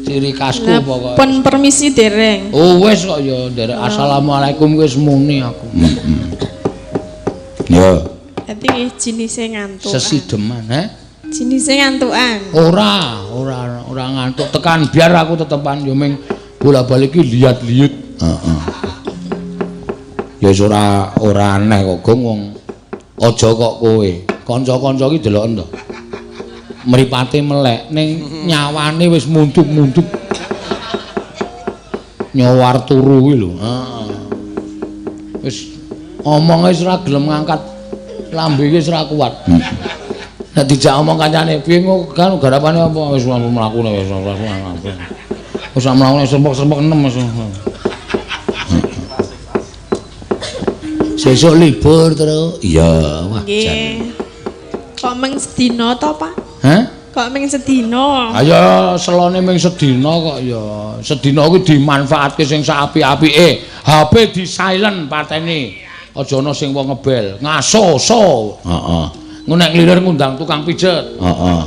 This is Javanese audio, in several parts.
Ciri khasku pokoke. Pun permisi dereng. Oh wis kok ya nderek assalamualaikum wis muni aku. Ya. Dadi nggih jinise ngantuk. Sesideman, he? Jinise ngantukan. Ora, ora, ora ngantuk tekan biar aku tetepan yo ming bola-balik iki liat-liut. Heeh. Ya wis ora ora aneh kok Gong wong aja kok kowe. Kanca-kanca iki deloken to. Mripate melek ning nyawane wis muntuk-muntuk. Nyowar turu kuwi lho. Heeh. Wis omong wis ora gelem ngangkat lambe iki wis ora kuat. Nek dijak omong kancane, piye kok kan garapane apa wis mlakune wis wis mlakune sempok-sempok 6 wis. Sesuk libur terus. Iya, wah jan. Kok meng sedina to, Pak? Hah? Kok meng sedina? Ayo selone meng sedina kok ya. Sedina kuwi dimanfaatke sing sak apik-apike. HP di silent pateni. Aja ana sing wong ngebel. Ngaso so. Heeh. Engko nek nglilir ngundang tukang pijet. Heeh.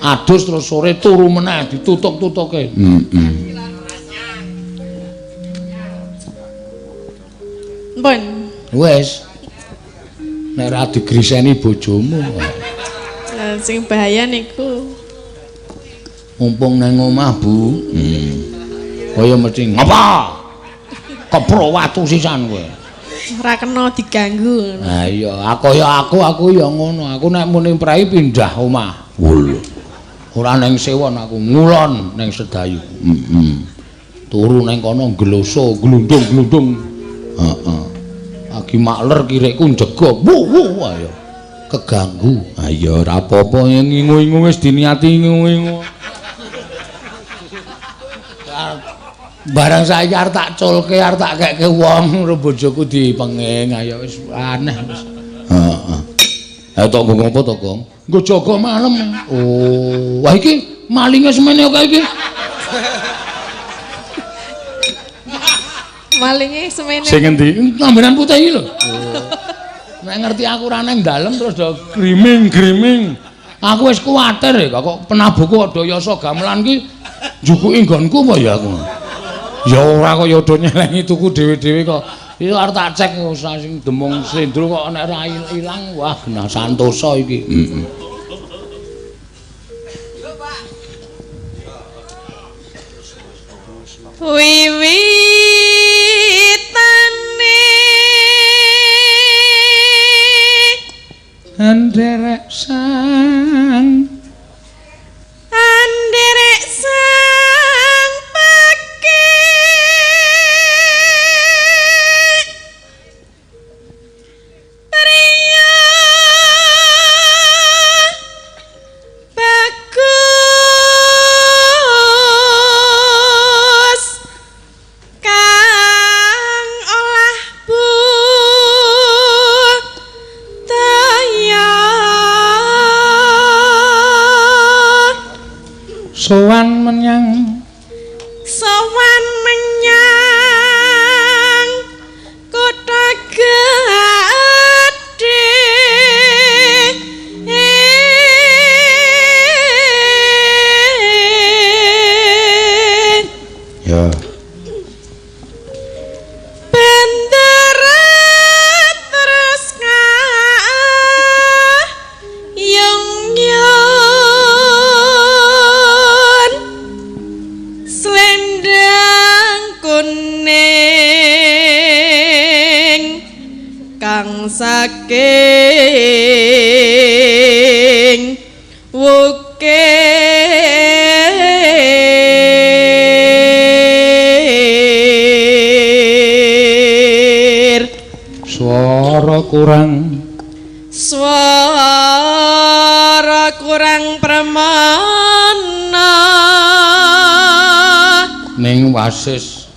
Adus terus sore turu meneh ditutuk-tutuke. Heeh. Mpun. Wis. Nek ora digriseni bojomu. Lah sing bahaya niku. Mumpung nang omah, Bu. Kaya mesti ngapa? Kepro watu sisan kowe. Ora kena diganggu. Ha iya, kaya aku ya ngono. Aku nek muni prei pindah omah. Wul. Ora neng sewon aku, ngulon neng Sedayu. Heeh. Turu neng kono ngloso, glundung-glundung. Heeh. Lagi makler kirikku njegok. Wu wu ayo. Keganggu. Ha iya ora apa-apa ngingu-ingu wis diniati ngingu-ingu. Barang saiki arep tak culke, arep tak kekke wong karo bojoku dipenging. Ayo wis aneh wis. Heeh. Ha tok nggo ngopo to, Gong? Nggo jaga malem. Oh, wah iki malinge semene akeh iki. Malinge semene. Sing endi? Lambenan putih iki lho. Oh. Nek ngerti aku ora nang dalem terus do griming-griming. Aku wis kuwatir ya kok penabuhku ada yasa gamelan ki njukuki nggonku apa ya aku. Ya ora kok ya do nyelengi tuku dhewe-dhewe kok. Iki arep tak cek sing demung slendro kok nek ora ilang wah genah santosa iki. Heeh. Wiwitane anderek sang peke priya bagus kang olah budaya sowan menyang kutha gedhe. Ya. Bendera terus kayung-yun slendang kuning kang saking wukir Swara kurang swara kurang pramana ning wasis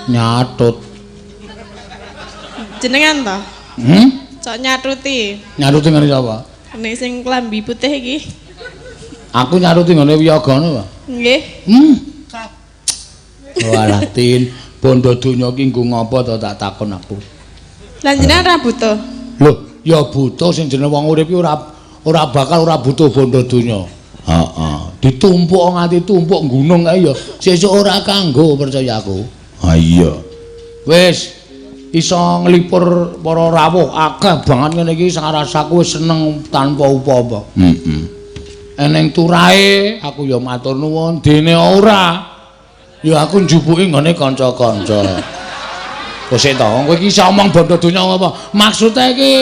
nyatut jenengan to? Cok nyatuti. Nyatuti ngene sapa? Nek sing klambi putih iki. Aku nyatuti ngene wiyagane, Pak. Nggih. Walah Tin, bondo donya iki nggo ngapa to tak takon aku. Lah jenengan ra butuh? Lho, ya butuh sing jenenge wong urip iki ora Ora bakal ora butuh bondo donya. Heeh. Ditumpuk nganti tumpuk gunung kae ya sesuk ora kanggo, percaya aku. Ha iya. Wis iso nglipur para rawuh akeh banget ngene iki rasaku wis seneng tanpa upama. Heeh. Eneng turahe aku ya matur nuwun, dene ora ya aku njupuki nggone kanca-kanca. Wis to, kowe iki iso omong bondo donya apa? Maksude iki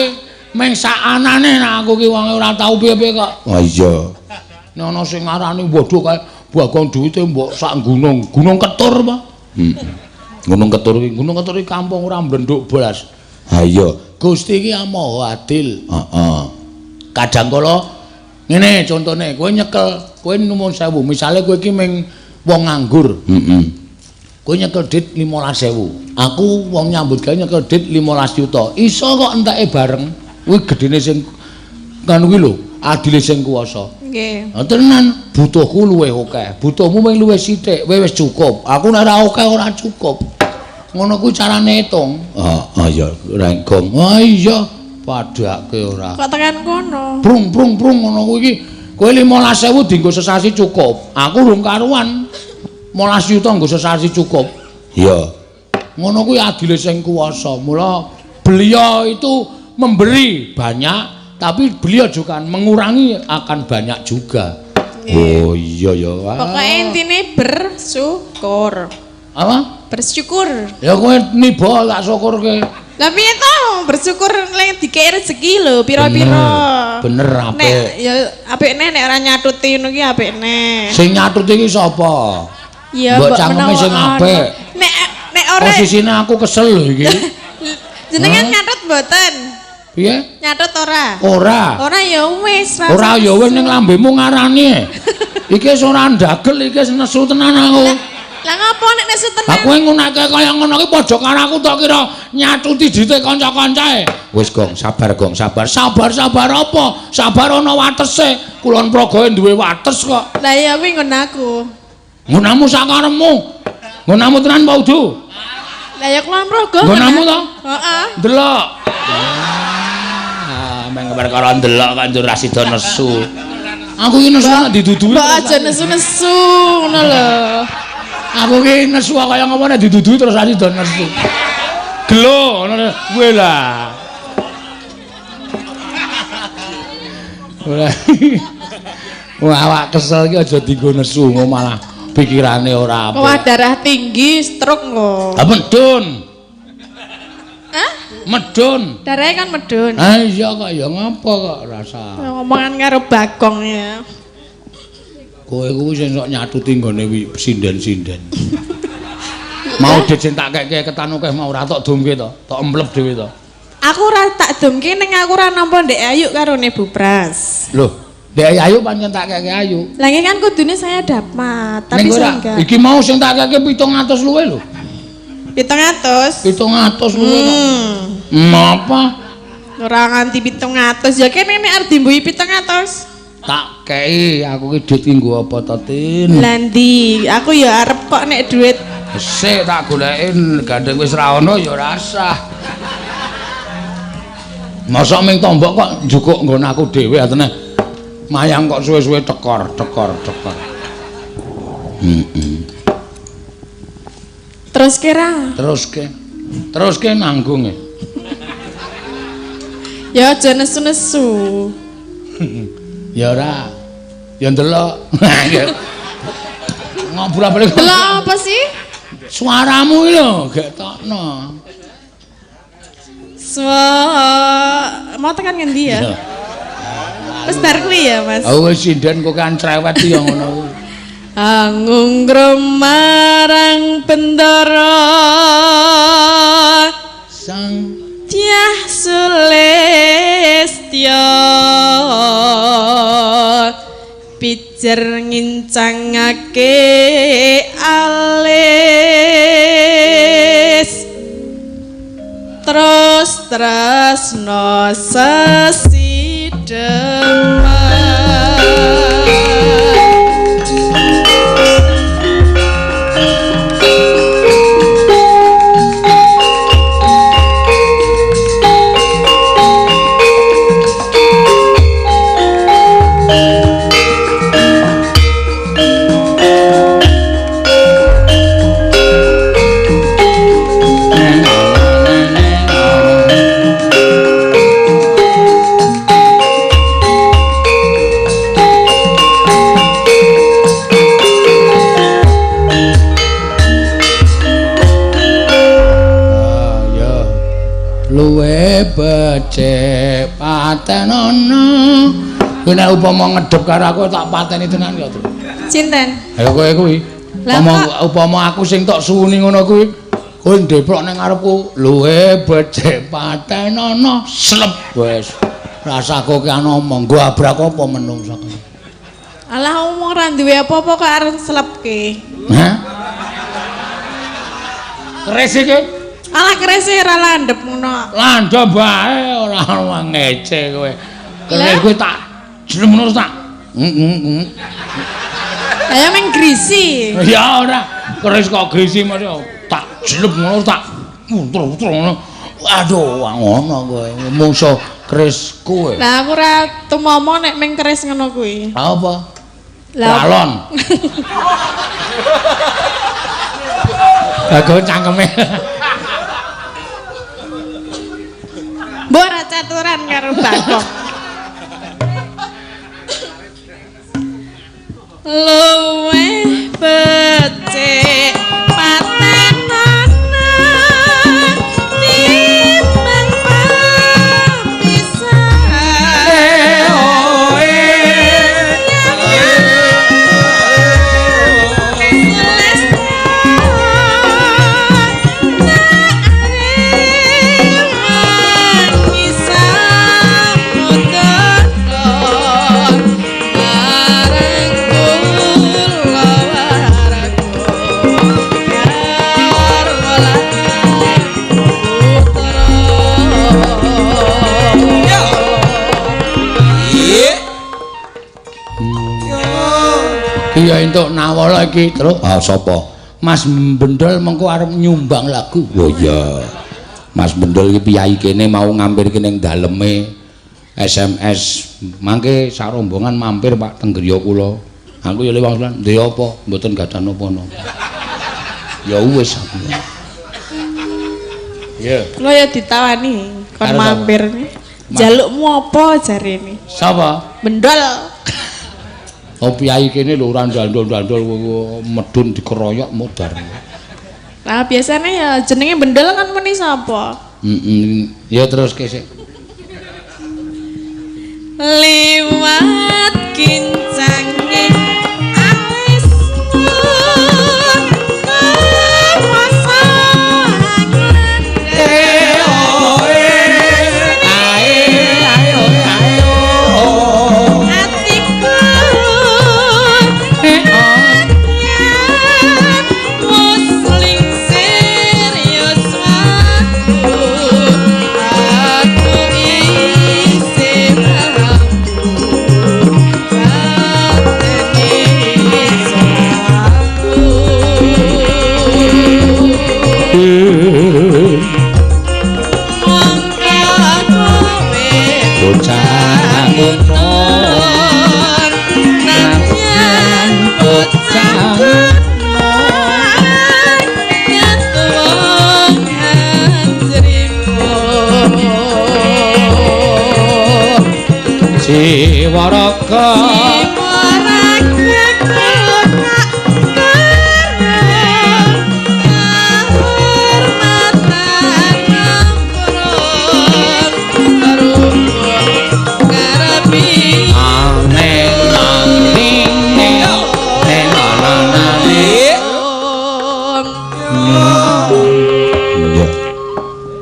meng sakanane nek aku ki wonge ora tau piye-piye kok. Ha iya. Nek ana sing ngarani bodho kae Bagong duwite mbok sak gunung, Gunung Ketur apa? Heeh. Gunung Ketur iki, Gunung Ketur iki kampung ora mblenduk blas. Ha iya, Gusti iki maha adil. Heeh. Kadang kala ngene contone, kowe nyekel, kowe nuwun sewu, misale kowe iki ming wong nganggur. Heeh. Kowe nyekel dit 15.000. Aku wong nyambut gawe nyekel dit 15 juta. Iso kok enteke bareng. Kuwi gedene sing ngono kuwi lho, adile sing kuwasa. Nggih. Ha tenan, butuhku luwih akeh. Butuhmu mung luwih sithik, kowe wis cukup. Aku nek ora akeh ora cukup. Ngono kuwi carane ngitung. Heeh, ya renggong. Ha iya, padhake ora. Kok tekan kono? Prung prung prung ngono kuwi iki. Kowe 15.000 dienggo sesasi cukup. Aku rung karuan. 15 juta nggo sesasi cukup. Iya. Ngono kuwi adile sing kuwasa. Mula beliau itu memberi banyak, tapi beliau juga mengurangi akan banyak juga. Oh iya ya. Pokoke intine bersyukur. Apa? Bersyukur. Ya kowe niba tak syukurke. Lah piye to? Bersyukur lek dikek rezeki lho, pira-pira. Bener apik. Nek ya apik neh nek ora nyatuti ngono ki apik neh. Sing nyatuti iki sapa? Ya mbok cangkeme sing apik. Nek nek ora posisine aku kesel lho iki. Jenengan nyatut mboten? Piye? Nyatut ora? Ora. Ora ya wis. Ora ya wis ning lambemu ngarani. Iki wis ora ndagel, iki wis nesu tenan aku. Lah ngopo nek nesu tenan? Lah kowe ngunake kaya ngono ki padha karo aku tok kira nyatuti dite kanca-kancae. Wis Gong, sabar Gong, sabar. Sabar-sabar apa? Sabar ana watese. Kulon Progoe duwe wates kok. Lah ya kuwi nggon aku. Nggonamu sakarepmu. Nggonamu tenan apa udu? Lah ya Kulon Progo. Nggonamu to? Heeh. Delok. Ah, meng perkara ndelok kok njur ra sida nesu. Aku iki nesu nek diduduhi. Mbok aja nesu-nesu ngono lho. Aku ki nesu kaya ngopo nek diduduhi terus ra sida nesu. Gelo ngono kowe lah. Ora. Wah, awak kesel iki aja dienggo nesu ngono malah pikirane ora apik. Wah, darah tinggi, stroke kok. Ha medun. Hah? Medun. Darahnya kan medun. Ah iya kok ya ngapa kok rasa. Ngomongan karo Bagong ya. Kowe kuwi sing sok nyatuti nggone sinden-sinden. Mau dit sing tak keke ketan akeh mau ora tok dumke to, tok emplep dhewe to. Aku ora tak dumke ning aku ora nampa Ndek Ayu karo ne Bu Pras. Loh, Ndek Ayu pancen tak keke Ayu. Lah nggih kan kudune saya dapat, tapi saya enggak. Iki mau sing tak keke 700 luwe lho. 700? 700 luwe kok. Apa? Ora nganti 700 ya kene nek arep dimbuhi 700. Tak kei aku ki duit ki nggo apa to, Tin? Lah ndi? Aku ya arep kok nek duit. Sik tak goleki gandeng wis ra ono ya ora sah. Mosok ming tombok kok njukuk nggon aku dhewe atene. Mayang kok suwe-suwe tekor, tekor, tekor. Heeh. Terus kira? Teruske. Teruske nanggung e. Ya aja nesu-nesu. Ya ora. Ya ndelok. Ngobrol-balik. Delok apa sih? Suaramu iki lho, gek tokno. Mau tekan ngendi ya? Wis bar kuwi ya, Mas. Oh wis sinden kok kan cerewet ya ngono kuwi. Angungrum marang bendara sang Dyah Sulistya pijer ngincangake alis terus tresno sesideman. patenono. Kowe nek upama ngedhep karo aku tak pateni tenan ya, Tru. Sinten? Ayo kowe kuwi. Upama aku sing tok suwuni ngono kuwi, kowe ndeprok ning ngarepku, luwe becik patenono, slep wis. Rasa kowe ki ngomong, nggo abrak apa menungsa kuwi. Alah omong ra duwe apa-apa kok arep slepke. Hah? Keris iki? Alah keris ora landhep ngono. Landhep bae ora ngece kowe. Keris kowe tak jlem tak. Kaya meng grisi. Ya ora, keris kok grisi mesti tak jleb ngono tak muter-muter ngono. Aduh, ngono kowe. Mungso keris kowe. Lah aku ora tumomo nek meng keris ngono kuwi. Apa? Balon. Bagus cangkeme. Mbok ora caturan karo Bagong. Luweh becik patenana timbang papisahan. Iya entuk nawala iki, Truk. Ah sapa? Mas Bendol mengko arep nyumbang lagu. Oh iya. Mas Bendol iki piyayi kene mau ngampirke ning daleme SMS. Mangke sak rombongan mampir Pak teng griya kula. Aku ya lewat lan ndek apa? Mboten gadah napa-napa. Ya wis aku. Iya. Kula ya ditawani kon mampir. Jalukmu apa jarene? Sapa? Bendol. Oh piyayi kene lho ora ndandol-ndandol medun dikeroyok modar. Lah biasane ya jenenge Bendol kan muni sapa? Heeh. Ya terus kesik. Liwat kincange alismu kuwasa Jiwaraga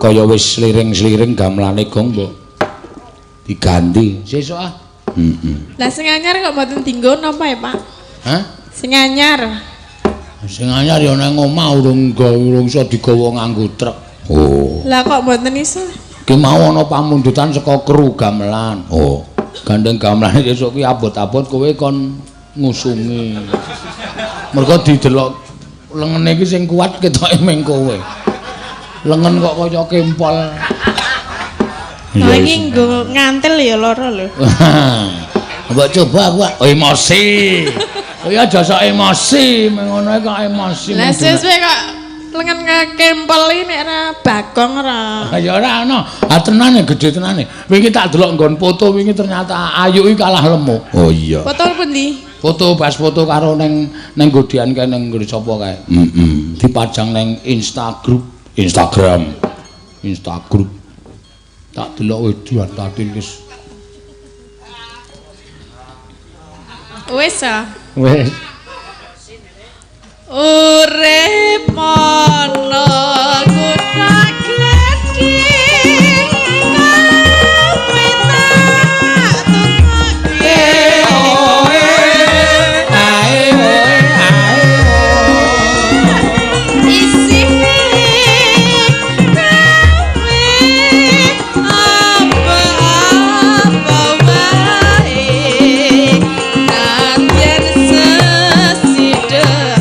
kaya wis sliring-sliring gamelane gong mbok diganti sesuk ah. Heeh. Lah sing anyar kok mboten dinggo napa ya, Pak? Hah? Sing anyar. Sing anyar ya nang omah urung urung iso digawa nganggo truk. Oh. Lah kok mboten iso? Ki mau ana pamundutan saka kru gamelan. Oh. Gandeng gamelan sesuk ki abot-abot kowe kon ngusungi. Mergo didelok lengene iki sing kuat ketoke ming kowe. Lengen kok kaya kempol. Lah iki nggo ngantil ya lara lho. Mbok coba aku oh, emosi. Oh ya aja sok emosi, mengono kok emosi. Lah suwe kok lengen kempol iki nek ora Bagong ora. Ya ora ana. Ah tenane gedhe tenane. Wingi tak delok nggon foto wingi ternyata ayu iki kalah lemu. Oh iya. Foto pundi? Foto pas foto karo ning ning godian kae ning nggon sapa kae. Heeh. Dipajang ning Instagram. Instagram. Instagram. Tak delok wedian tatil wis Wis ah. Wis. Urip ana kutha gedhe kowe tak tukoke. Isine gawe apa-apa wae nadyan sesideman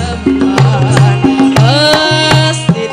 mesti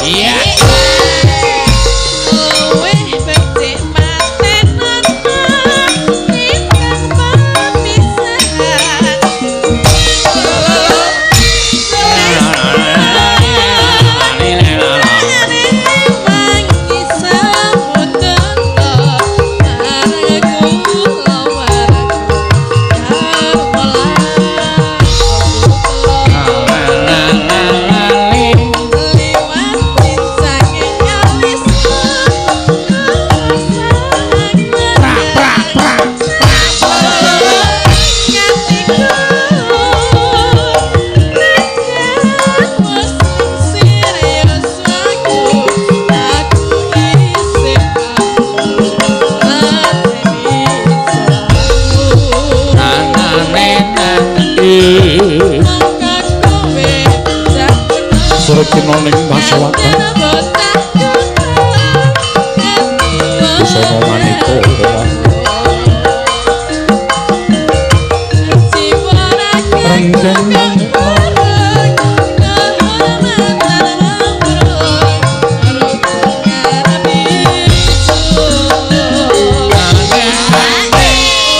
Iya. Luwih becik matenana timbang pemisahan. Wangi samudana marang kula warga liwat cincange alis. Prak prak prak. Srekina ning pasawatan busana maneka koma renggeng maneka.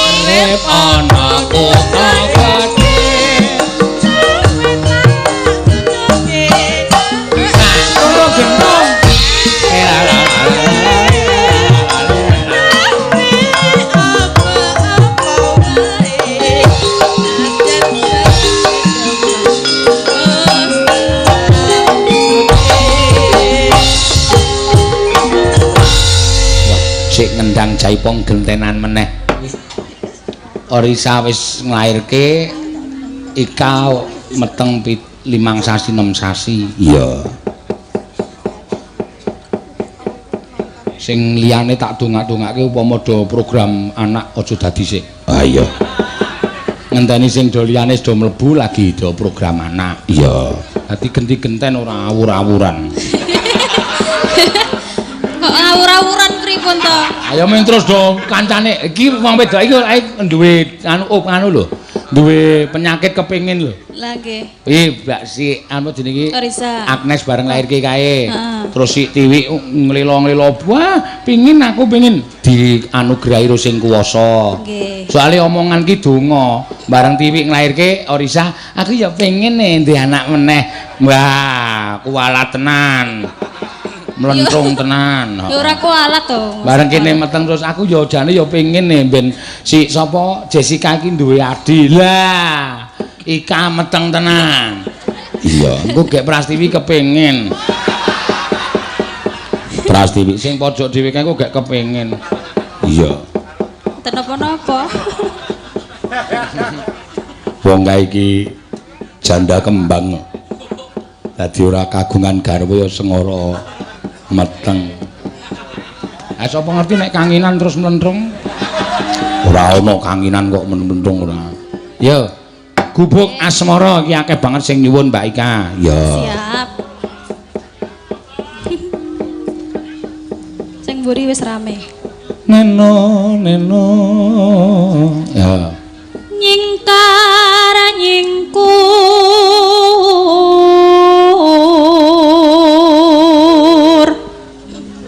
Urip ana kutha gedhe. Loro gentong. Sik ngendang jaipong gentenan meneh. Orisa wis nglairke Ika meteng 5 sasi 6 sasi. Iya. Sing liyane tak dongak-dongake upama do program anak aja dadi sik. Ah iya. Ngenteni sing do liyane do mlebu lagi do program anak. Iya. Dadi genti-genten ora awur-awuran. Kok awur-awuran pripun to? Ayo men terus do kancane iki wong wedok iki ae duwe anu anu lho. Duwe penyakit kepengin lho. Lah nggih. Iki Mbak si anu jenenge Orisa. Agnes bareng lairke kae. Heeh. Terus si Tiwi nglilo-nglilo, wah pingin aku pingin dianugerahi karo sing kuwasa. Nggih. Soale omongan ki donga, bareng Tiwi nglairke Orisa, aku ya pengin duwe anak meneh. Wah, kuwalat tenan. Mlentrung tenan. Ya ora kualat to. Bareng kene meteng terus aku ya jane ya pengin nih ben si sapa Jessica iki duwe adi. Lah, Ika meteng tenan. Iya. Engko gek Prastiwi kepengin. Prastiwi sing pojok dhewe kae kok gek kepengin. Iya. Mboten napa-napa. Wong kae iki janda kembang. Dadi ora kagungan garwa ya sengara meteng. Ah sapa ngerti nek kanginan terus mlentrung? Ora ana kanginan kok mlentrung ora. Yo. Gubuk Asmara iki akeh banget sing nyuwun Mbak Ika. Iya. Siap. Sing mburi wis rame. Neno neno. Ya. Nyingkar nyingkur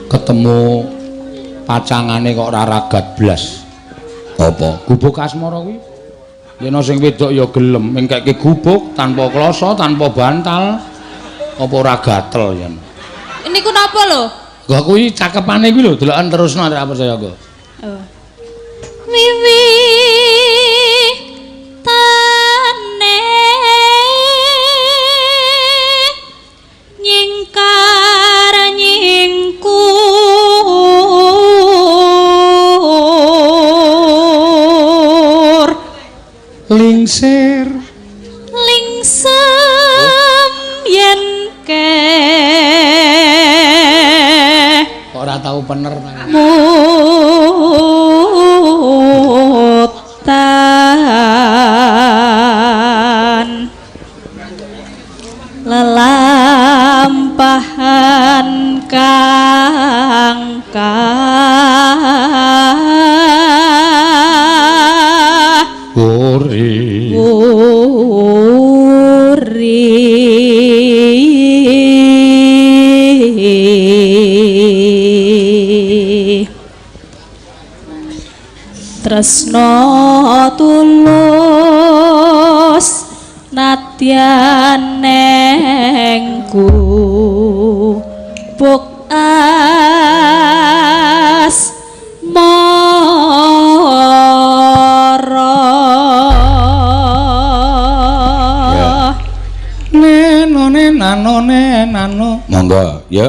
Ketemu pacangane kok ora ragat blas. Apa? Gubuk Asmara kuwi Yen sing wedok ya gelem engkeke gubuk tanpa kloso, tanpa bantal. Apa ora gatel yen. Niku napa lho? Lah kuwi cakepane kuwi lho, deloken terusno nek percaya kok. Oh. Wiwi tane nyingkar nyingkur lingsir lingsem yen ke ora tau pener mutan lelampahan kang uri uri tresno tulus nadyan neng gubuk asmara. Neno nano nano. Monggo, ya.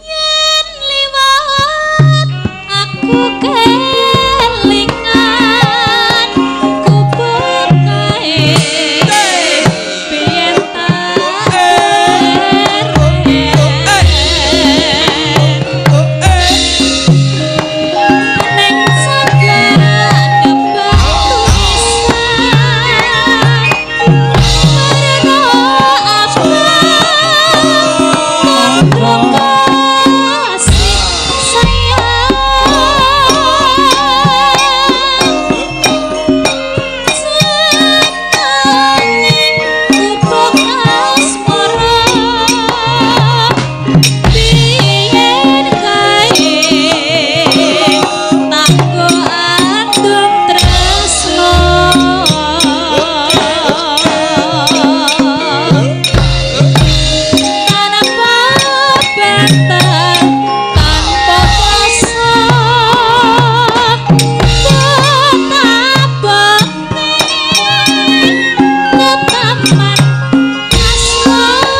Yen liwat aku kelingan gubuk kae biyen tak neng saga kebak tulisan werna abang kasih sayang senange gubuk asmara biyen kae tak go andum tresno tanpa bantal tanpa kloso betapa ketaman asmara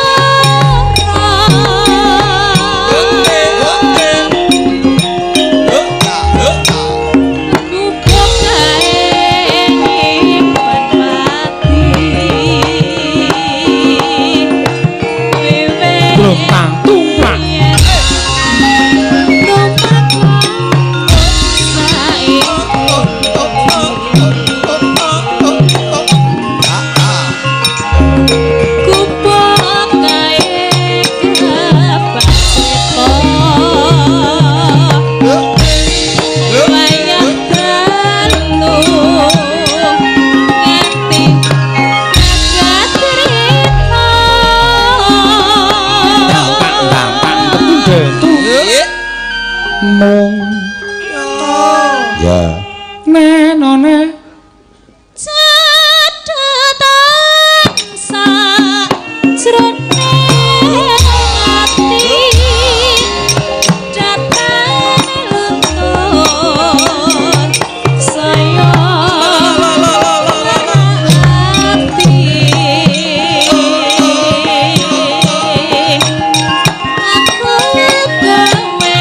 gubuk kae nyimpen pati wiwit Glotang tumplak. Gubuk kae kebak seto wayah dalu nganti katrina. Dampak dampak kepindo. Mung Ya. neno ne Cathetan sajroning ati datane luntur saya ati aku kowe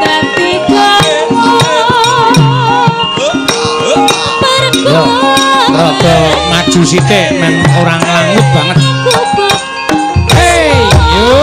dadi kowe. Yo, rada maju sithik men ora nglangut banget. Hey, yo.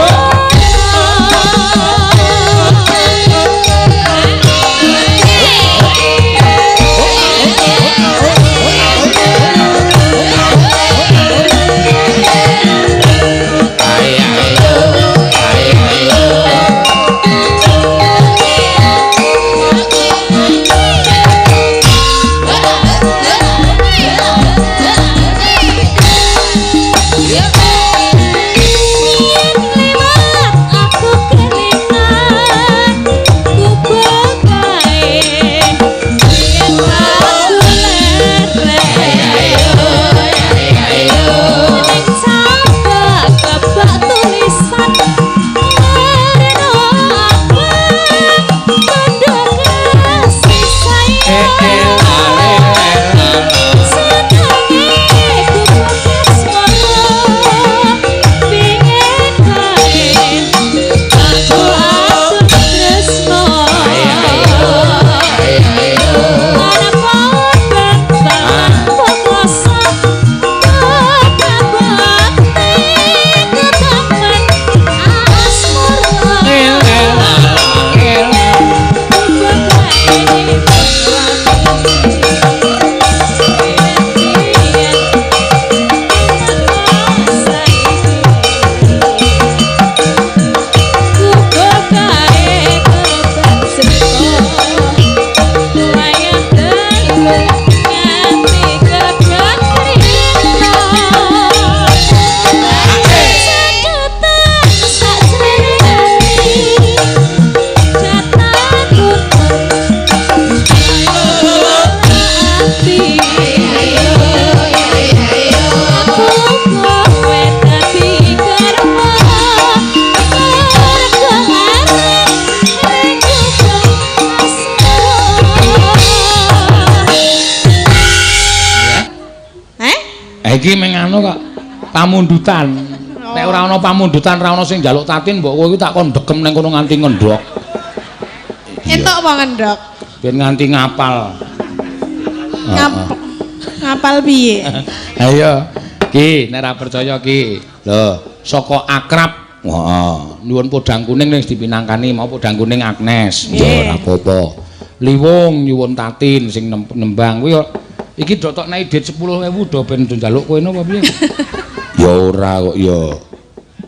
Yeah. Iki meng anu kok pamundutan. Nek ora ana pamundutan, ora ana sing njaluk tatin, mbok kowe iki tak kon dekem ning kono nganti ngendhok. Entuk apa ngendhok? Ben nganti ngapal. Ngapal piye? Ayo, ki nek ora percaya ki. Lho, saka akrab. Heeh, nyuwun podang kuning wis dipinangkani, mau podang kuning Agnes. Ya ora apa-apa. Liwung nyuwun tatin sing nembang kuwi iki do tok nek dit 10.000 do ben njaluk kowe apa piye? Ya ora kok ya.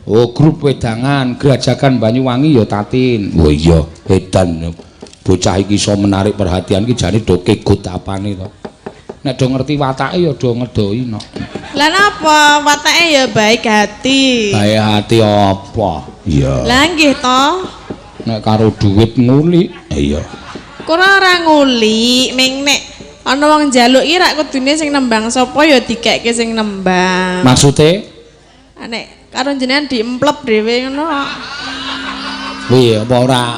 Oh, grup wedangan Grajagan Banyuwangi ya tatin. Oh iya, edan. Bocah iki iso menarik perhatian iki jane do kegot apane to. Nek do ngerti watake ya do ngedoi no. Lah napa watake ya baik hati. Baik hati apa? Iya. Lah nggih to. Nek karo duit ngulik. Iya. Kula ora ngulik, ming nek ana wong njaluk iki rak kudune sing nembang sapa ya dikekke sing nembang. Maksude? Nek karo jenengan diemplep dhewe ngono. Piye apa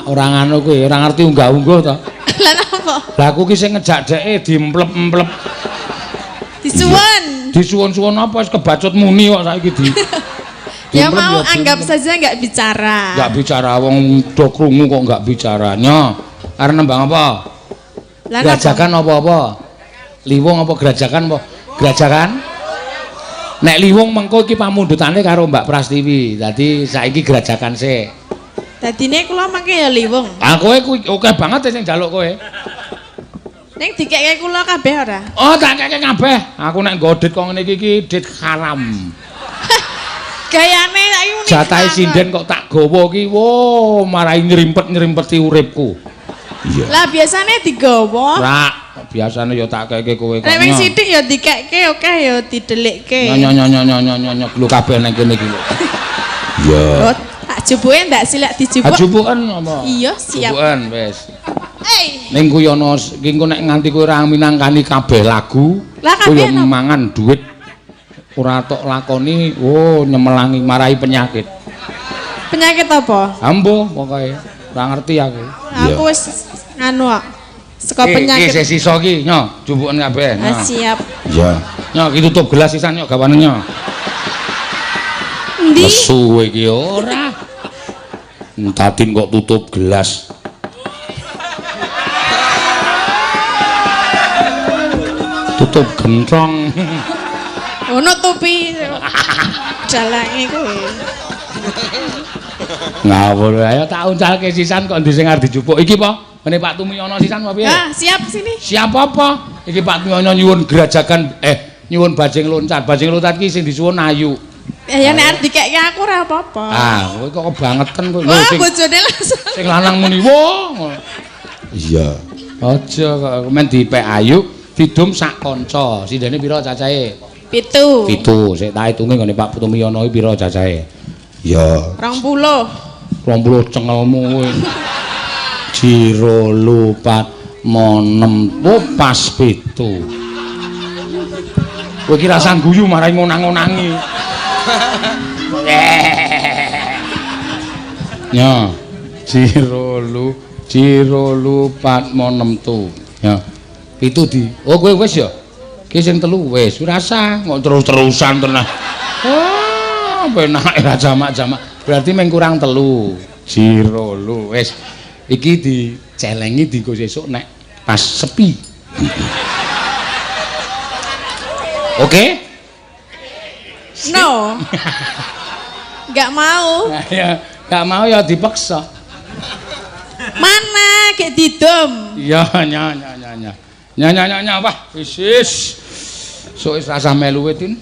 ora ngono kuwi, ora ngerti unggah-ungguh to? Lah napa? Lah aku ki sing ngejak dheke diemplep-emplep. Disuwun. Disuwun-suwun apa wis kebacut muni kok saiki di. Ya mau anggap saja enggak bicara. Enggak bicara wong do krungu kok enggak bicaranya. Arep nembang apa? Grajagan apa-apa? Liwung apa grajagan apa? Grajagan? Nek liwung mengko iki pamundhutane karo Mbak Prastiwi. Dadi saiki grajagan sik. Dadine kula mangke ya liwung. Ah kowe kuwi akeh banget sing njaluk kowe. Ning dikekke kula kabeh ora? Oh, tak kekke kabeh. Aku nek nggo dit kok ngene iki iki dit haram. Gayane saiki muni. Jatahe sinden kok tak gawa ki, wo marai nyrimpet-nyrimpeti uripku. Iya. Lah biasane digawa. Rak, biasane ya tak kekke kowe kok. Nek wing sithik ya dikekke akeh ya didelikke. Nyo nyo nyo nyo nyo nyo lho kabeh nang kene iki lho. Iya. Tak jupuke ndak silak dijupuk. Jupuken apa? Iya, siap. Jupuken wis. Hey. Ning kuwi ana iki engko nek nganti kowe ora minangkani kabeh lagu, kowe yo mangan duit ora tok lakoni, oh nyemelangi marai penyakit. Penyakit apa? Ambo pokoke ora ngerti aku. Aku wis nganu kok. Saka penyakit. Iki sisa iki nyo, jupuken kabeh. Ah, siap. Iya. Nyo iki tutup gelas sisan nyo gawane nyo. Endi? Nesu kowe iki ora. Tatin kok tutup gelas. Tutup gentrong. Ono topi. Dalange kowe. Ngawur ayo tak uncalke sisan kok ndi sing arep dijupuk. Iki po, ngene Pak Tumiyono sisan apa piye? Ah, siap sini. Siap apa? Iki Pak Tumiyono nyuwun grajagan nyuwun bajing loncat. Bajing loncat ki sing disuwun Ayu. Ya nek arep dikekke aku ora apa-apa. Ah, kowe kok kebangetan kowe. Lho sing bojone langsung. Sing lanang muni wo. Iya. Aja kok men dipek Ayu didum sak kanca. Sindene pira cacahe? 7. 7. Sik tak hitunge nggone Pak Tumiyono iki pira cacahe? Ya. 20. 20 cengelmu kowe. 2 4 6 oh pas 7. Kowe iki rasah guyu marai ngonang-ngonangi. Ya. 2 2 4 6 tu. Ya. 7 di. Oh kowe wis ya. Ki sing 3 wis ora usah kok terus-terusan tenan. Oh, penake ra jamak-jamak. Berarti mung kurang 3. 2 wis. Iki dicelengi dienggo sesuk nek pas sepi. Oke? No. Enggak mau. Nah, ya, enggak mau ya dipaksa. Mana gek didom? Iya, nya nya nya nya. Nya nya nya nya wah, wis wis. Sok wis rasah melu kowe, Tin.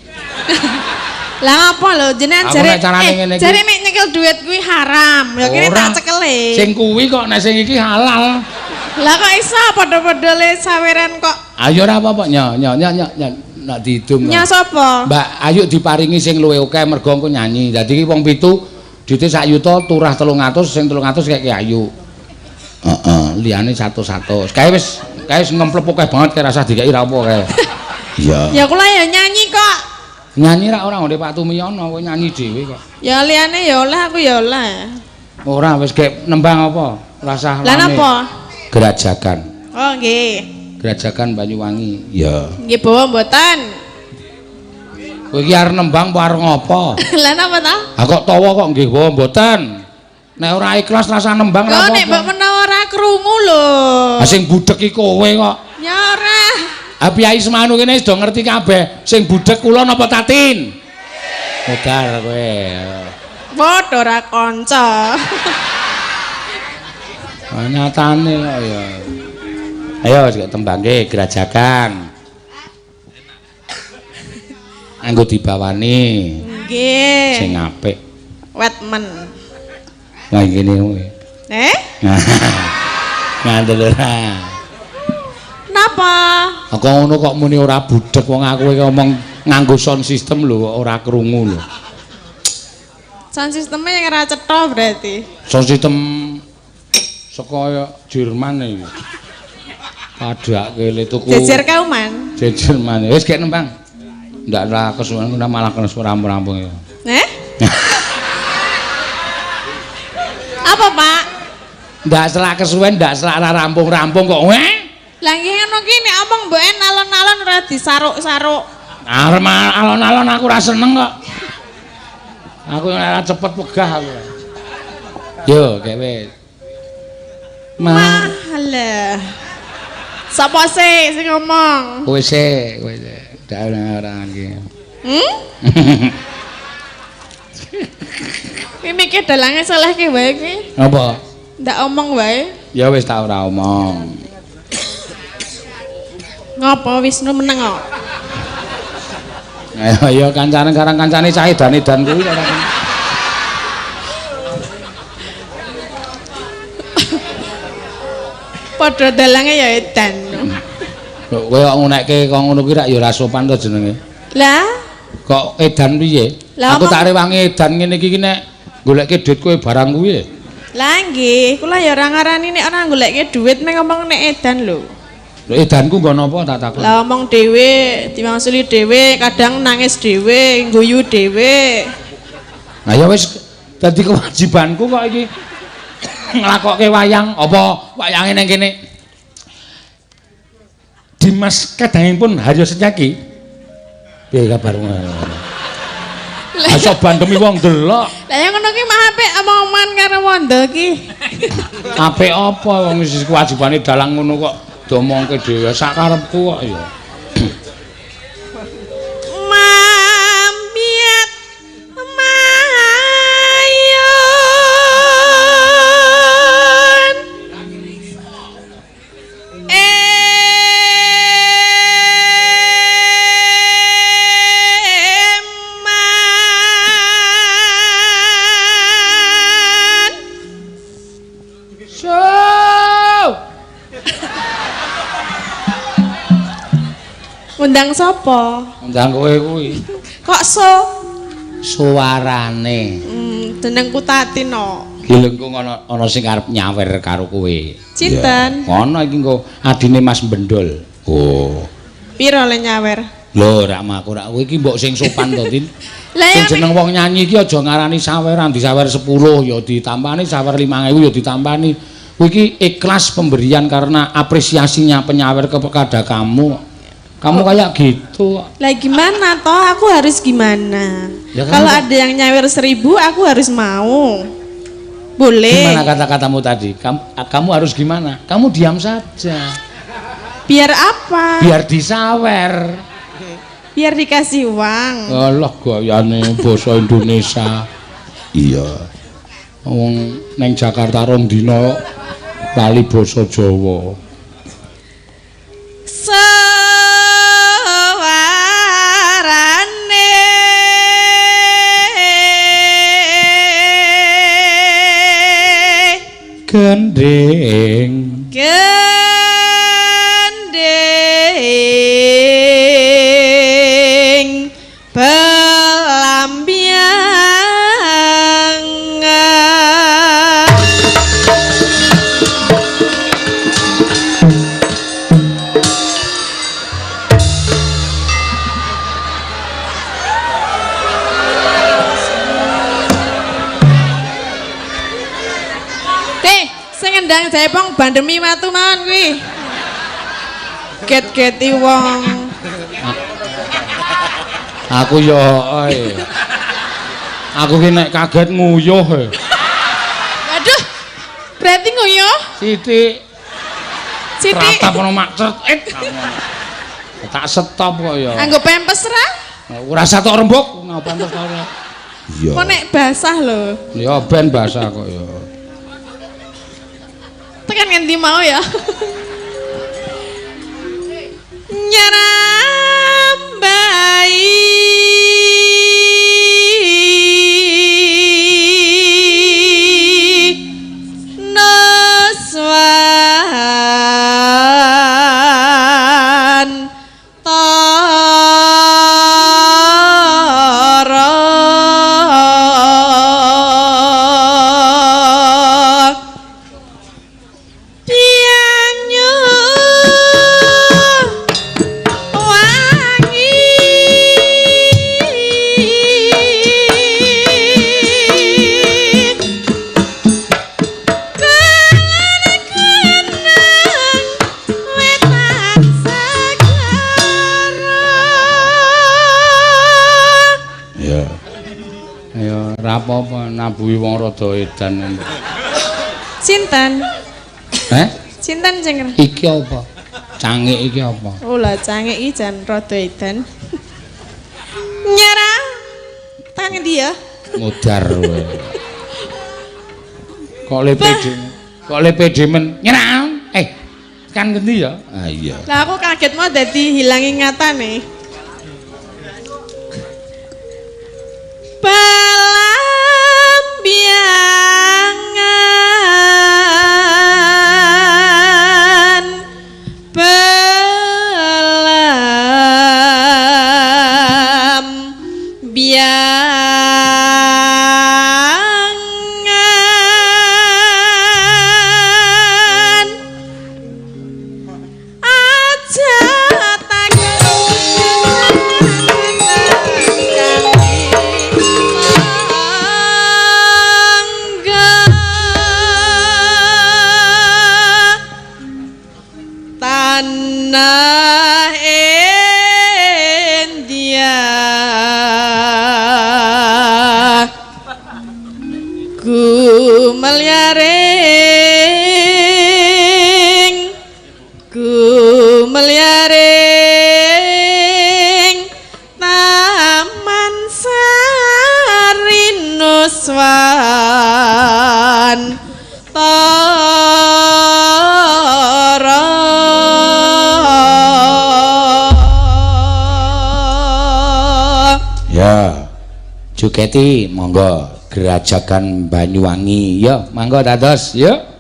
Lah ngapa lho jenengan jare jare nek nyekel duit kuwi haram. Ya kene tak cekele. Sing kuwi kok nek sing iki halal. Lah kok iso padha-padha le saweran kok. Ayo ora apa-apa nya nya nya nya nek didum. Nya sapa? Mbak Ayu diparingi sing luwih akeh mergo engko nyanyi. Dadi iki wong 7 duite sak yuta turah 300 sing 300 keke Ayu. Heeh, liyane 100-100. Kae wis ngemplep akeh banget kae rasah dikeki ra apa kae. Iya. Ya kula ya nyanyi kok. Nyanyi ra ora ngene Pak Tumiyono, kowe nyanyi dhewe kok. Ya liyane ya oleh aku ya oleh. Ora wis gek nembang apa? Rasah rame. Lah napa? Grajagan. Oh nggih. Grajagan Banyuwangi. Ya. Nggih bawa mboten? Kowe iki arep nembang apa arep ngopo? Lah napa ta? Ha kok tawa kok nggih wae mboten. Nek ora ikhlas rasa nembang ora apa. Nek mbok menawa ora krungu lho. Ha sing budhek iki kowe kok. Ya ora. Ha Piyai Semanu kene wis do ngerti kabeh. Sing budhek kula napa Tatin? Modar kowe. Padha ora kanca. Nyatane kok ya. Ayo sik tembangke Grajagan. Anggo dibawani. Nggih. Sing apik. Wet men. Lah ngene kowe. Eh? Ngandel ora. Napa? Kok ngono kok muni ora budhek wong aku iki ngomong nganggo sound system lho kok ora krungu lho. Sound systemnya yang ora cetha berarti. Sound system saka Jerman iki. Padhake le tuku. Jejer kauman. Jejer man. Wis gek nembang. Ndak ora kesuwen malah kena rampung-rampung ya. Eh? Apa, Pak? Ndak selak kesuwen, ndak selak rampung-rampung kok. Weh. Lah nggih ngono ki nek omong mboken alon-alon ora disaruk-saruk. Arep alon-alon aku ora seneng kok. Aku ora cepet wegah aku. Yo, gek wis. Malah. Sapa sih sing ngomong? Kowe sik, kowe sik. Ndak ora iki. Hmm? Iki mikir dalange salahke wae iki. Apa? Ndak omong wae. Ya wis tak ora omong. Ngopo Wisnu meneng kok? Ayo ya kancane karang kancane cah edan-edan kuwi ora. Padha dalange ya edan. Kowe kok ngunekke kok ngono kuwi rak ya ora sopan to jenenge. Lah kok edan piye? Aku tak rewangi edan ngene iki nek golekke dhuwit kowe barang kuwi. Lah nggih, kula ya ora ngarani nek ora golekke dhuwit nek ngomong nek edan lho. Lho edanku nggo napa tak takon? Lah omong dhewe, diwangsuli dhewe, kadang nangis dhewe, guyu dhewe. Lah ya wis dadi kewajibanku kok iki nglakokke wayang apa wayange ning kene. Dimas kadangipun Haryo Setyaki. Piye kabarmu? Aso bandemi wong delok. Lah ya ngono ki mah apik omong-omongan karo wondo ki. Apik apa wong wis kewajibane dalang ngono kok diomongke dhewe sak karepku kok ya. Mambiat mayun eman. So. Ngundang sapa? Ngundang kowe kuwi. Kok so? Suarane. Jenengku Tatin no. Ki lho engko ana sing arep nyawer karo kowe. Cinten? Ana iki engko adine Mas Bendol. Oh. Piro le nyawer? Lho rak maku rak kowe iki mbok sing sopan to, Tin. Lah sing jeneng wong nyanyi iki aja ngarani saweran, disawer 10 ya ditampani, sawer 5.000 ya ditampani. Kowe iki ikhlas pemberian karena apresiasinya penyawer kepada kamu. Kamu kayak gitu. Lah gimana toh? Aku harus gimana? Ya, kalau ada yang nyawer 1.000, aku harus mau. Boleh. Gimana kata-katamu tadi? Kamu harus gimana? Kamu diam saja. Biar apa? Biar disawer. Biar dikasih uang. Alah gayane basa Indonesia. Iya. Wong neng Jakarta rong dina lali basa Jawa. Suarane gending gending belambiangan. Sing ngendang jaipong bandemi watu mawon kuwi. Get-geti wong. Aku ya ae. Aku ki nek kaget nguyuh. Waduh. Berarti nguyuh? Sithik. Sithik. Ratap ono mak cert. Tak stop kok ya. Anggo pempes ra? Ora usah tok rembug, ngapa pempes ta ora. Iya. Kok nek basah lho. Ya ben basah kok ya. Tekan ngendi mau ya? Nyarambai nuswan tara Pianyu wangi Kenang wetan segara. Ya. Ya ora apa-apa nabuhi wong rada edan. Sinten? Heh? Sinten sing Iki apa? Cangik iki apa? Oh lah cangik iki jan rada edan. Nyerah. Tekan ngendi ya? Modar kowe. Kok le PD? Kok le PD men nyerah? Tekan ngendi ya? Ah iya. Lah aku kaget mau dadi hilang ingatane. Balambiangan balambiangan aja tanah India gumelyaring gumelyaring Taman Sari Nuswan Tara. Ya. Jogeti monggo Grajagan Banyuwangi. Ya, monggo dados ya.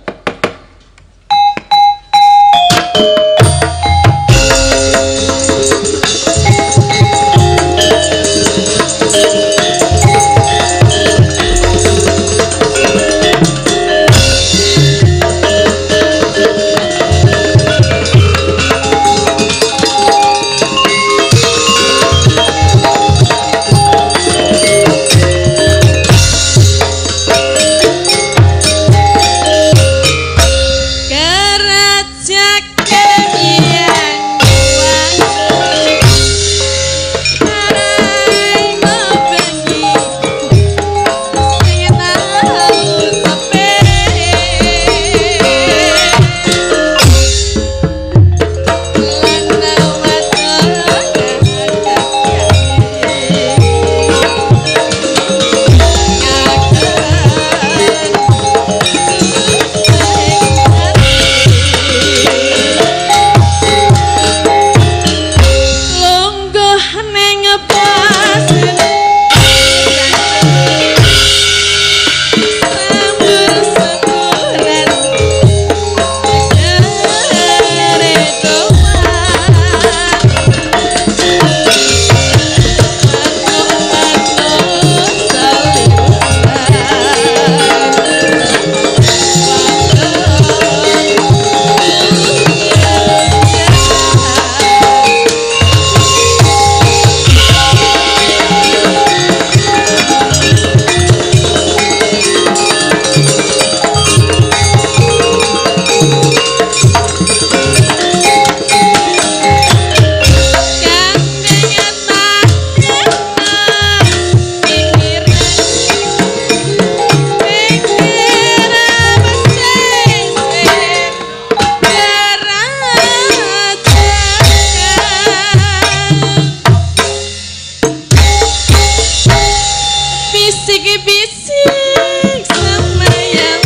Bisik-bisik semayang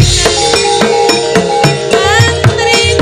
mantri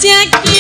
janji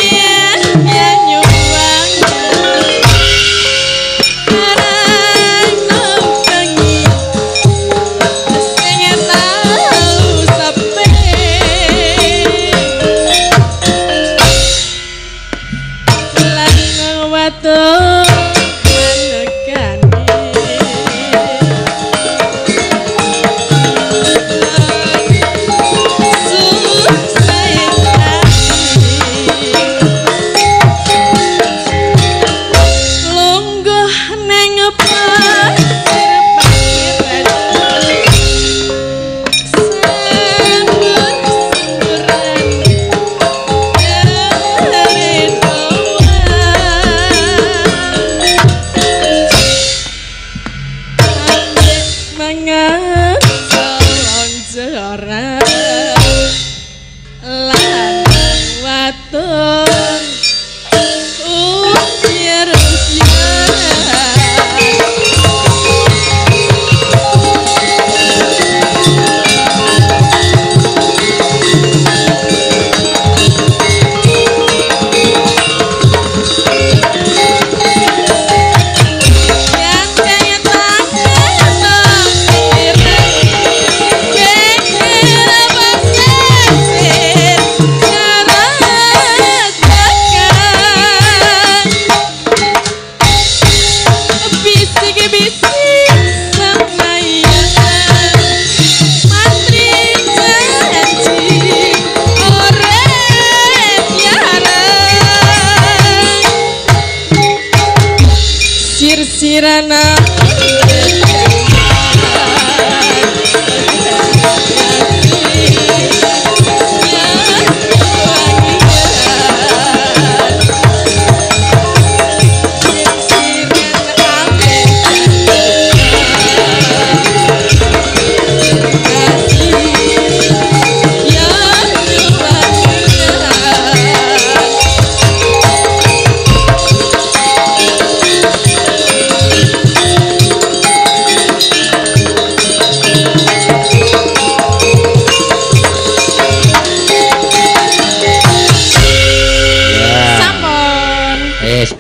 sir-siran sirana.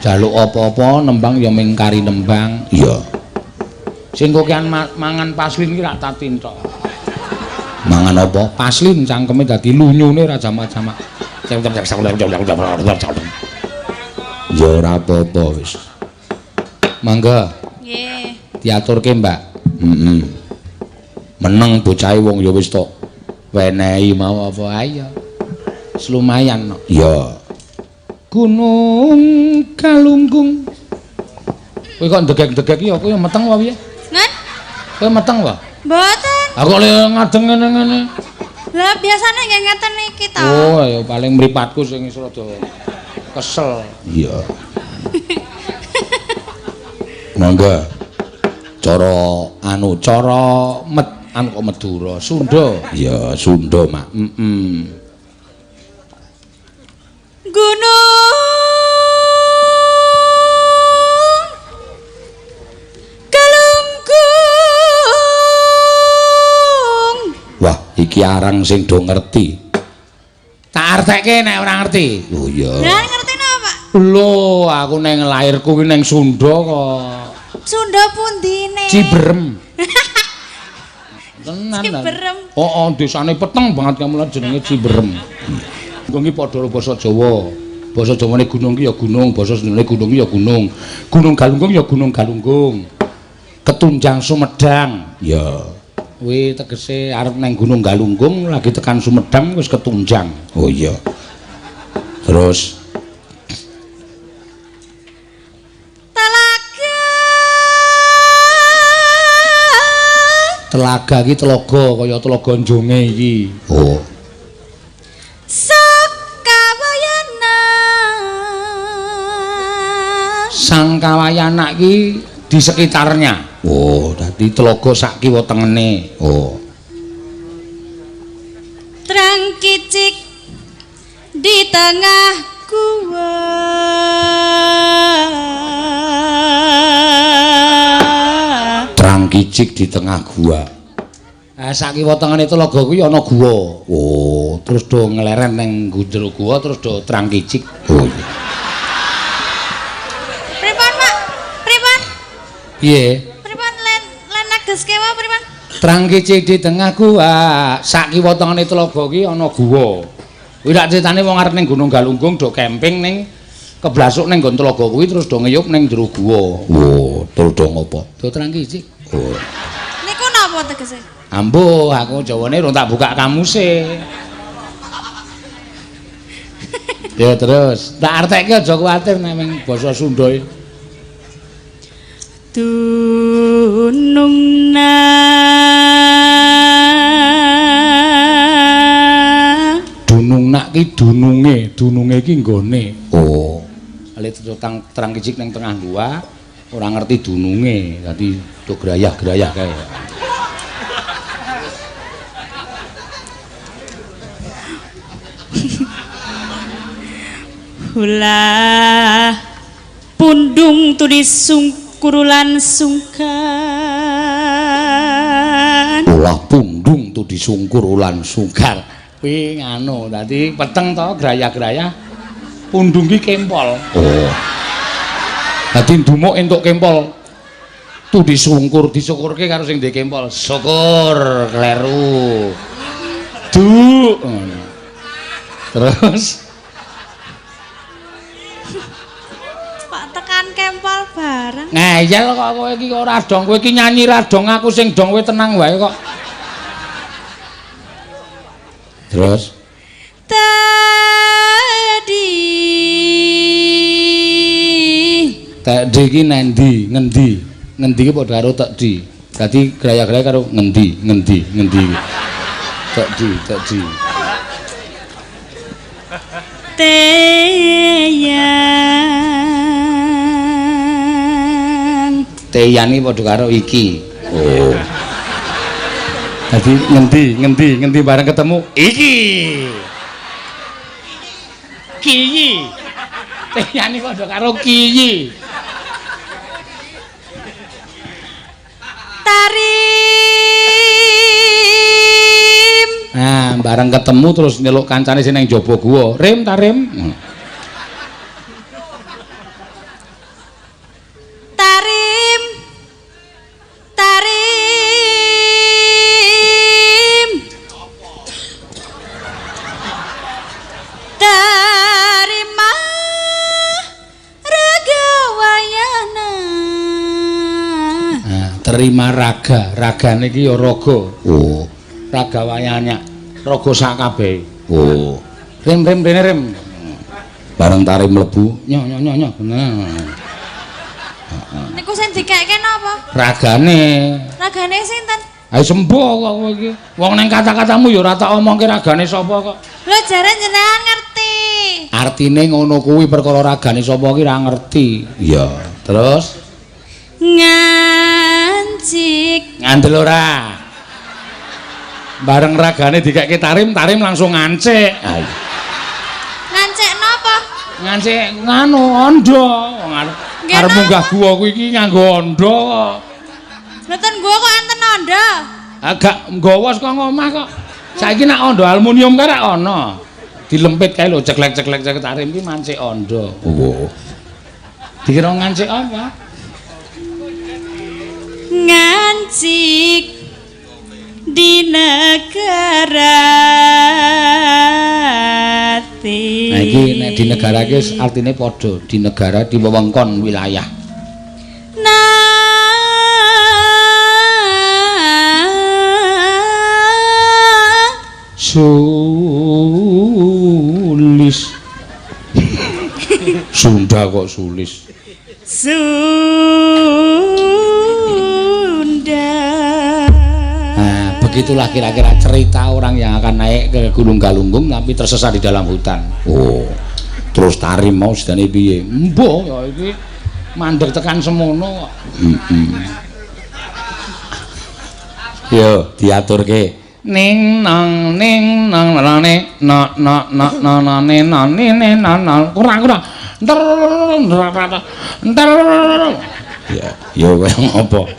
Jaluk apa-apa nembang ya ming kari nembang. Iya. Sing kokean mangan paslin ki rak tatin tok. Mangan apa? Paslin cangkeme dadi lunyune ora jamak-jamak. Ya ora apa-apa wis. Mangga. Nggih. Diaturke, Mbak. Heeh. Meneng bocahe wong ya wis tok wenehi mau apa ayo. Lumayan no. Iya. Gunung Galunggung. Kowe kok ndegek-ndegek iki kowe meteng wae piye? Nah? Kowe meteng wae? Mboten. Aku kok ngadeng ngene-ngene. Lah biasane nggih ngeten iki to. Oh, ya paling mripatku sing wis rada kesel. Iya. Monggo. Cara anu cara met anu kok Madura, Sunda. Iya, Sunda, Mak. Heeh. Gunung Galunggung. Wah, iki arang sing do ngerti. Tak artekke nek ora ngerti. Oh iya. Lah ngerti napa, Pak? Lho, aku neng lairku ki neng Sunda kok. Sunda pundine? Ciberem. Tenan. Ciberem. Oh, desane peteng banget kamu lah jenenge Ciberem. Galunggung iki padha karo basa Jawa. Basa Jawane gunung ki ya gunung, basa Sundane gunung ki ya gunung. Gunung Galunggung ya Gunung Galunggung. Ketunjang Sumedang. Ya. Kuwi tegese arep nang Gunung Galunggung lagi tekan Sumedang wis ketunjang. Oh iya. Terus Telaga. Telaga iki telaga kaya telaga Njonge iki. Oh. Sangkawayana. Sangkawayana iki di sekitarnya. Oh, dadi telaga sak kiwa tengene. Oh. Trang kicik di tengah gua. Trang kicik di tengah gua. Sak kiwa tengene telaga kuwi ana gua. Oh, terus do ngeleren nang jero gua terus do trang kicik. Oh iya. Pripun, Pak? Pripun? Piye? Pripun len negeske wae pripun? Trang kicik di tengah gua. Sak kiwa tengene telaga kuwi ana gua. Kuwi rak critane wong arep ning Gunung Galunggung do camping ning keblasuk ning nggon telaga kuwi terus do ngeyup ning jero gua. Oh, terus do ngopo? Do trang kicik. Oh. Niku napa tegese? Ambuh, aku jawane rung tak buka kamuse. Ya terus, tak artekke aja kuwatir nek ming basa Sunda iki. Dunungna. Dunungna ki dununge, dununge ki nggone. Oh. Ale terang terang kicik ning tengah gua, ora ngerti dununge, dadi do grayah-grayah kae. Ulah pundung tudi sungkurulan sungkan. Ulah pundung tudi sungkurulan sungkar. Kuwi nganu, dadi peteng to grayah-grayah. Pundung ki kempol. Oh. Dadi ndumuk entuk kempol. Tudi sungkur disukurke karo sing ndek kempol. Syukur kleru. Duk ngono. Terus tekan kempol bareng. Ngeyel kok kowe iki ora dong, kowe iki nyanyi ra dong, aku sing dong kowe tenang wae kok. Terus tadi tadi iki nendi, ngendi? Ngendi iki padha karo tekdi. Dadi graya-graya karo ngendi, ngendi, ngendi iki. Tekdi, tekdi. Teyan. Teyan iki padha karo iki. Oh. Dadi ngendi, ngendi, ngendi bareng ketemu iki. Kiyi. Teyan iki padha karo kiyi. Tarim. Nah, bareng ketemu terus nyeluk kancane sing nang jaba gua. Rim tarim. Tarim. Tarim. Terima raga wayana. Nah, terima raga. Ragane iki ya raga. Oh. Raga wayana. Raga sak kabeh. Oh. Rim rim rene rim. Bareng tarim mlebu, nyoh nyoh nyoh nyoh. Nah. Niku sing dikeke napa? Ragane. Ragane sinten? Ayo sembuh kok kowe iki. Wong ning kata-katamu ya ora tak omongke ragane sapa kok. Lho jare jenengan ngerti. Artine ngono kuwi perkara ragane sapa ki ora ngerti. Iya. Terus ngancik. Ngandel ora? Bareng ragane dikeke tarim, tarim langsung ngancik. Ngancik napa? Ngancik nganu ondo. Wong arep munggah gua kuwi iki nganggo ondo kok. Mboten gua kok enten ondo. Agak nggawa saka ngomah kok. Saiki nek ondo aluminium kae rak ana. Dilempit kae lho ceklek-ceklek cek tarim ki mancik ondo. Oh. Dikira ngancik apa? Ngancik di negara Nek di negara iki artine padha, di negara di wewengkon wilayah. Sulis. Sunda kok sulis. Sunda. Nah, begitulah kira-kira cerita orang yang akan naik ke Gunung Galunggung tapi tersesat di dalam hutan. Oh. Terus Tarim mau sidane piye? Mbuh ya iki mandeg tekan semono kok. Heeh. Yo diaturke. Ning nang ning nang nane na na na na na ne na ne ne na na kurang kurang. Enter enter. Ya, yo kaya ngopo?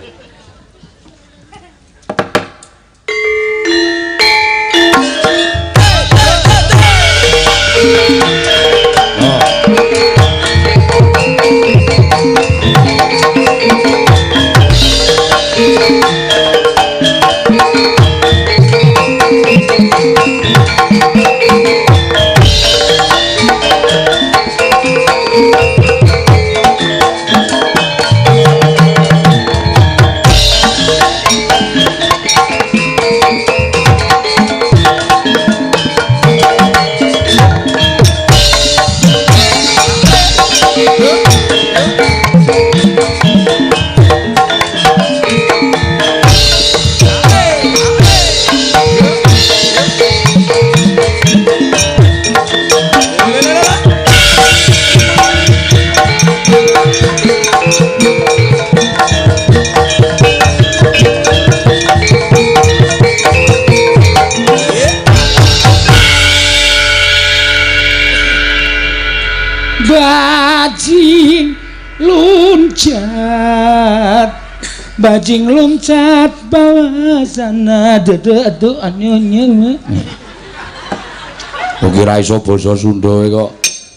Bajing loncat, bajing loncat bawah sana dedek anyonya. Kok kira iso basa Sunda kok.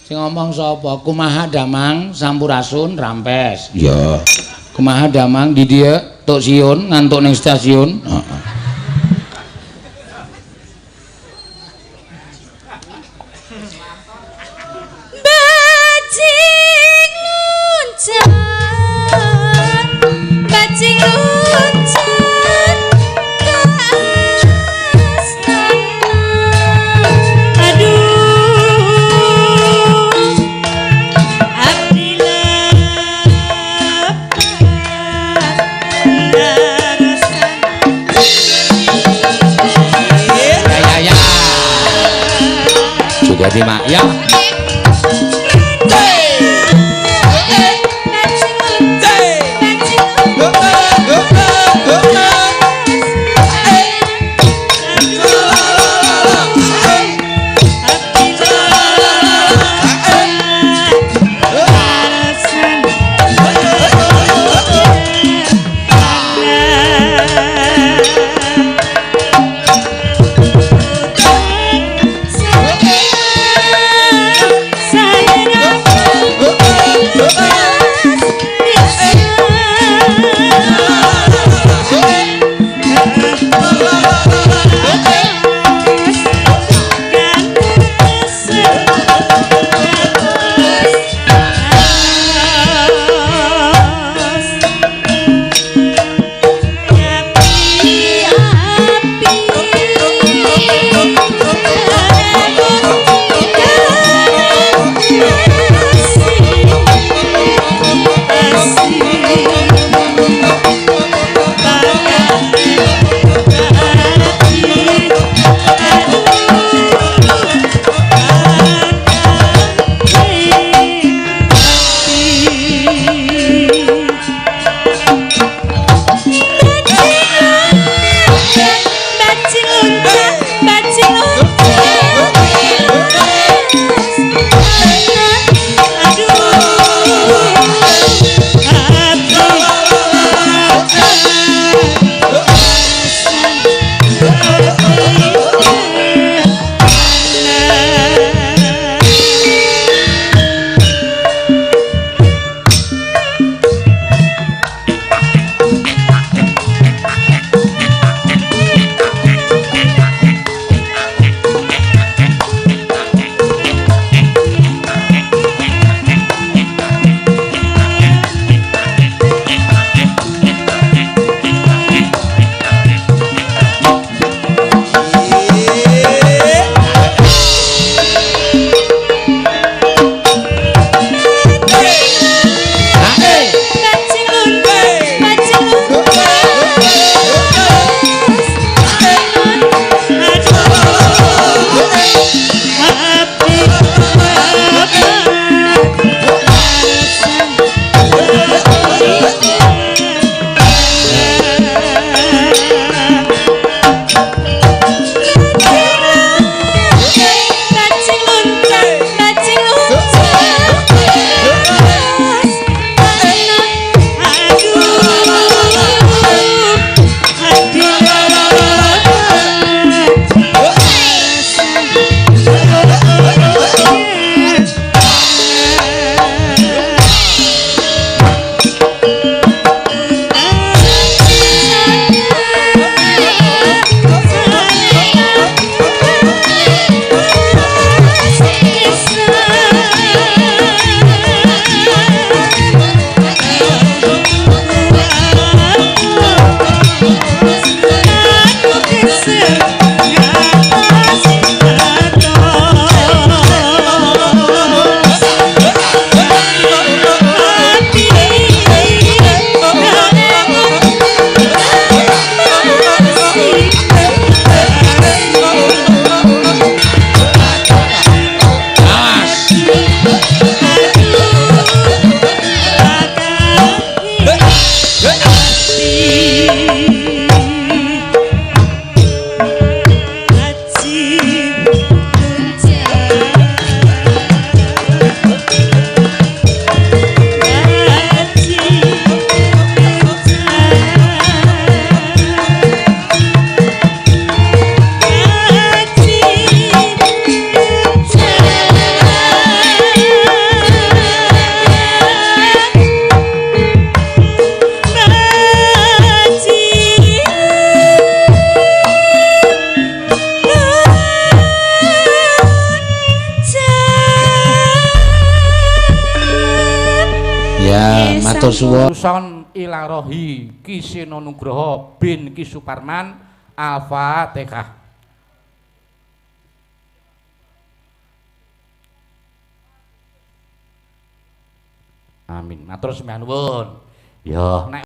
Sing ngomong sapa? Kumaha Damang Sampurasun Rampes. Iya. Kumaha Damang di dieu tok siun ngantuk ning stasiun. Heeh. Bajing loncat ke astana. Aduh, abdi lepat darasan. Ya ya ya. Juga di mak ya. Asih. Matur suwun. Suson Ilarohi Ki Seno Nugroho bin Ki Suparman. Al-Fatihah. Amin. Matur sembah nuwun. Ya, nek